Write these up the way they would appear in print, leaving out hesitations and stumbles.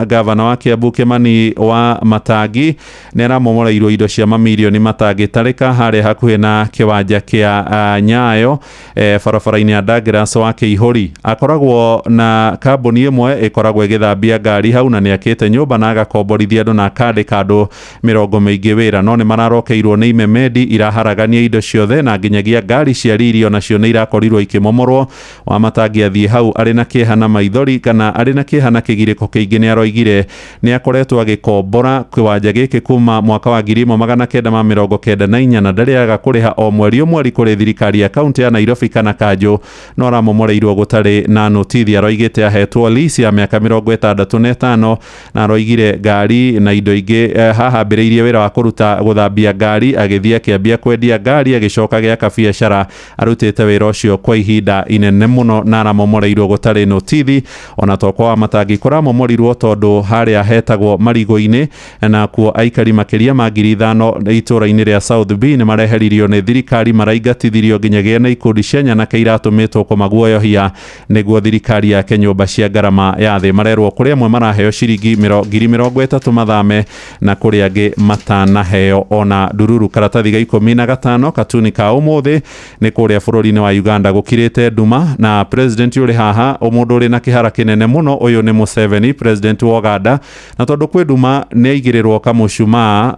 Gavana wa Kiambu Kimani wa Matangi nĩ aramomoreirwo indo cia mamirioni matangĩtarĩka harĩa hakuhĩ na kĩwanja kĩa Nyayo barabara-inĩ ya Douglas wa Kĩihũri. Akoragwo na kambuni ĩmwe ĩkoragwo ĩgĩthambia ngari hau na nĩ akĩte nyũmba na agakomborithia andũ na akandĩka andũ mĩrongo mĩingĩ wĩra, no nĩ mararokeirwo nĩ imemendi iraharagania indo ciothe na nginyagia ngari cia riri onacio nĩ irakorirwo ikĩmomorwo. Wamatangi athiĩ hau arĩ na kĩeha na maithori kana arĩ na kĩeha na kĩgirĩko kĩingĩ nĩ aroigire nĩ akoretwo agĩkombora kĩwanja gĩkĩ kuma mwaka wa 1994 na ndarĩ aga kũrĩha o mweri o mweri kũrĩ thirikari ya kaunti ya Nairobi kana kanjũ, no aramomoreirwo gũtarĩ na notithi. Aroigĩte ahetwo lease ya mĩaka 65 na aroigire ngari na indo ingĩ haha ambĩrĩirie wĩra wa kũruta gũthambia ngari, agĩthiĩ akĩambia kwendia ngari, agĩcoka agĩaka biacara. Arutĩte wĩra ũcio kwa ihinda inene mũno na aramomoreirwo gũtarĩ notithi. Ona to kwa Wamatangi kũramomorirwo tondũ harĩa hetagwo Marigũ-inĩ na kuo aikari makĩria ma 5,000 itũra-inĩ rĩa South B nĩ mareheririo nĩ thirikari, maraingatithirio nginyagia na ikundi cia nyanake iratũmĩtwo kũmaguoyohia nĩguo thirikari yake nyũmba cia ngarama ya thĩ. Marerwo kũrĩ amwe maraheo ciringi 30,000 mathame na kũrĩ angĩ matanaheo ona ndururu. Karatathi ga 15 katuni ka ũmũthĩ nĩ kũrĩa bũrũri-inĩ wa Uganda gũkirĩte nduma na president ũrĩ haha mũndũ ũrĩ na kĩhara kĩnene mũno ũyũ nĩ Museveni, president wa Uganda, na tondũ kwĩ nduma nĩ aigĩrĩrwo kamũcumaa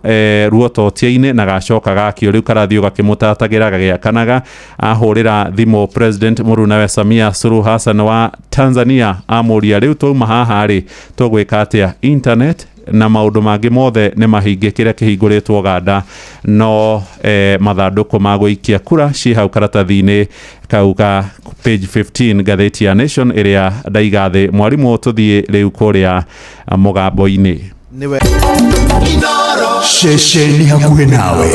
ruototia-inĩ na gacoka gakio rĩu karathiĩ gakĩmũtatagĩra gagĩakanaga. Ahũrĩra thimũ president mũrunawe Samia Suluhu Hassan wa Tanzania amũria rĩu twauma haha rĩ tũgwĩka atĩa, internet na maũndũ mangĩ mothe nĩ mahinge kĩrĩa kĩhingũrĩtwo Uganda no mathandũkũ ma gũikia kura ciĩ hau karatathi-inĩ kau ga page 15 ngathĩti ya Nation ĩrĩa ndaiga thĩ. Mwarimũ, tũthiĩ rĩu kũrĩa mũgambo-inĩ. Ceceni hakuhĩ nawe.